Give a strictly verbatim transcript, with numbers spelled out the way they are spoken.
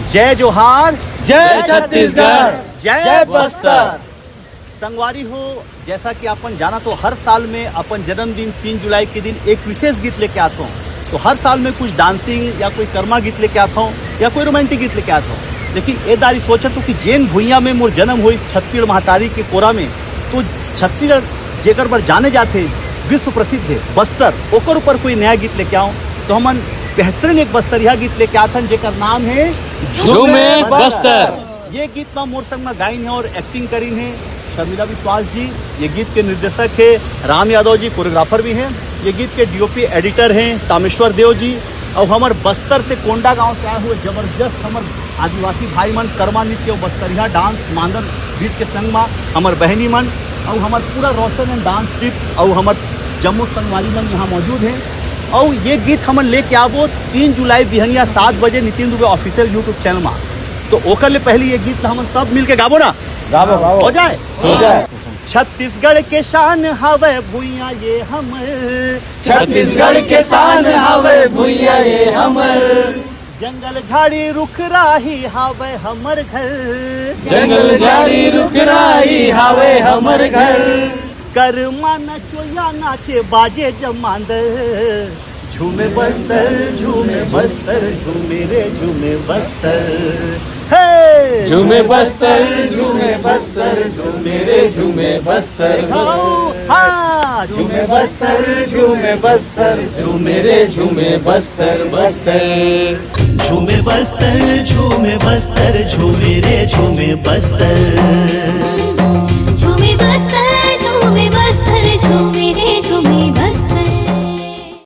जय जोहार। जय छत्तीसगढ़। जय बस्तर। संगवारी हो, जैसा कि अपन जाना तो हर साल में अपन जन्मदिन तीन जुलाई के दिन एक विशेष गीत लेके आत हों। तो हर साल में कुछ डांसिंग या कोई कर्मा गीत लेके आत हों या कोई रोमांटिक गीत लेके आत हों। लेकिन ए दारी सोचत हों कि जेन भुइयां में मोर जन्म होइस छत्तीसगढ़ महतारी के कोरा में, तो छत्तीसगढ़ जेकर बर जाने जाथे, विश्व प्रसिद्ध है बस्तर, ओकर ऊपर कोई नया गीत लेके आंव। तो हमन बेहतरीन एक बस्तरिया गीत लेके आथन जेकर नाम है झूमे बस्तर। ये गीत मा मोर संग मा गाइन है और एक्टिंग करीन है शर्मिला विश्वास जी। ये गीत के निर्देशक है राम यादव जी, कोरियोग्राफर भी हैं। ये गीत के डीओपी एडिटर हैं तामेश्वर देव जी। और हमर बस्तर से कोंडागांव से आए हुए जबरदस्त हमर आदिवासी भाई मन कर्मा नृत्य और बस्तरिया डांस मांदर गीत के संग मा हमर बहनी मन और हमर पूरा रोशन एंड डांस ट्रिप और हमर जम्मो संगवारी मन यहाँ मौजूद हैं। और ये गीत हमन लेके आबो तीन जुलाई बिहनिया सात बजे Nitin Dubey official YouTube channel मा। तो ओकर ले पहले ये गीत ला हमन सब मिलके गाबो ना, गाबो गाबो। हो जाए। हो जाए। छत्तीसगढ़ के शान हवे भुइयां ये हमर, छत्तीसगढ़ के शान हवे भुइयां ये हमर। जंगल झाड़ी रुख राही हवे हमर घर। जंगल झाड़ी रुख राही हवे हमर घर। कर्मा नचोया नाचे बाजे जमांदर। झूमे बस्तर, झूमे बस्तर, झूमे रे झूमे बस्तर। हे! झूमे बस्तर, झूमे बस्तर, झूमे रे झूमे बस्तर, बस्तर। हाँ, झूमे बस्तर, झूमे बस्तर, झूमे रे झूमे बस्तर, बस्तर। झूमे बस्तर, झूमे बस्तर, झूमे रे झूमे बस्तर।